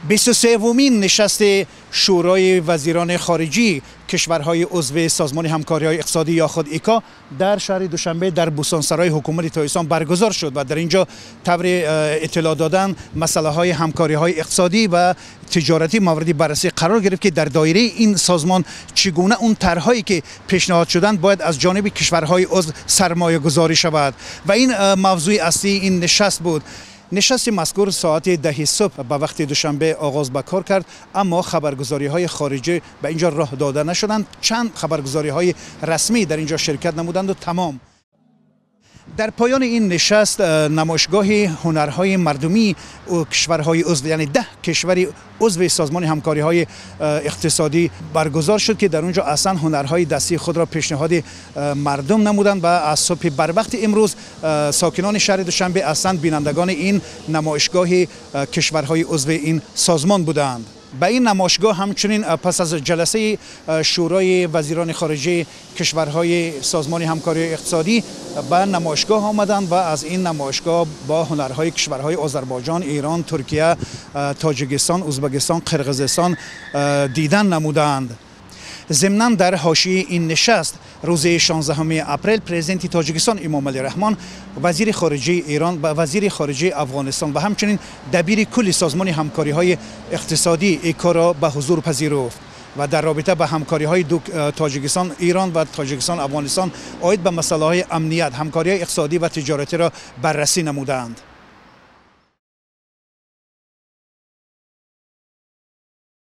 23-умин нишасти Шӯрои вазирони хориҷии кишварҳои узви Созмони ҳамкориҳои иқтисодӣ ё худ ИКО дар шаҳри Душанбе дар Бӯстонсарои ҳукумати Тоҷикистон баргузор шуд ва дар инҷо таври иттилоъ додан масъалаҳои ҳамкориҳои иқтисодӣ ва тиҷоратӣ мавриди баррасӣ қарор гирифт, ки дар доираи ин созмон чӣ гуна он тарҳое ки пешниҳод шуданд бояд аз ҷониби кишварҳои узв сармоягузорӣ шавад ва ин мавзӯи асосии ин нишаст буд. Нишасти мазкур соати 10 субҳ ба вақти Душанбе оғоз ба кор кард, аммо хабаргузориҳои хориҷӣ ба инҷо роҳ дода нашуданд. Чанд хабаргузориҳои расмӣ дар инҷо ширкат намуданд ва тамом. Дар поёни ин нишаст намоишгоҳи ҳунарҳои мардумии кишварҳои узв, яъне 10 кишвари узви Созмони ҳамкориҳои иқтисодӣ баргузор шуд, ки дар он ҷо аслан ҳунарҳои дастии худро пешниҳоди мардум намуданд ва аз субҳи барвақти имрӯз сокинони шаҳри Душанбе аслан бинандагони ин намоишгоҳи кишварҳои узви ин созмон буданд. Ба ин намоишгоҳ ҳамчунин пас аз ҷаласаи Шӯрои вазирони хориҷии кишварҳои Созмони ҳамкориҳои иқтисодӣ ба намоишгоҳ омаданд ва аз ин намоишгоҳ бо ҳунарҳои кишварҳои Озарбойҷон, Эрон, Туркия, Тоҷикистон, Ӯзбекистон, Қирғизистон дидан намуданд. Зимнан дар ҳошияи ин нишаст рӯзи 16 апрел президенти Тоҷикистон Эмомалӣ Раҳмон вазири хориҷии Эрон ва вазири хориҷии Афғонистон ва ҳамчунин дабири кулли Созмони ҳамкориҳои иқтисодӣ ИКО-ро ба ҳузур пазируфт ва дар робита ба ҳамкориҳои ду Тоҷикистон Эрон ва Тоҷикистон Афғонистон оид ба масъалаҳои амният, ҳамкориҳои иқтисодӣ ва тиҷоратиро баррасӣ намуданд.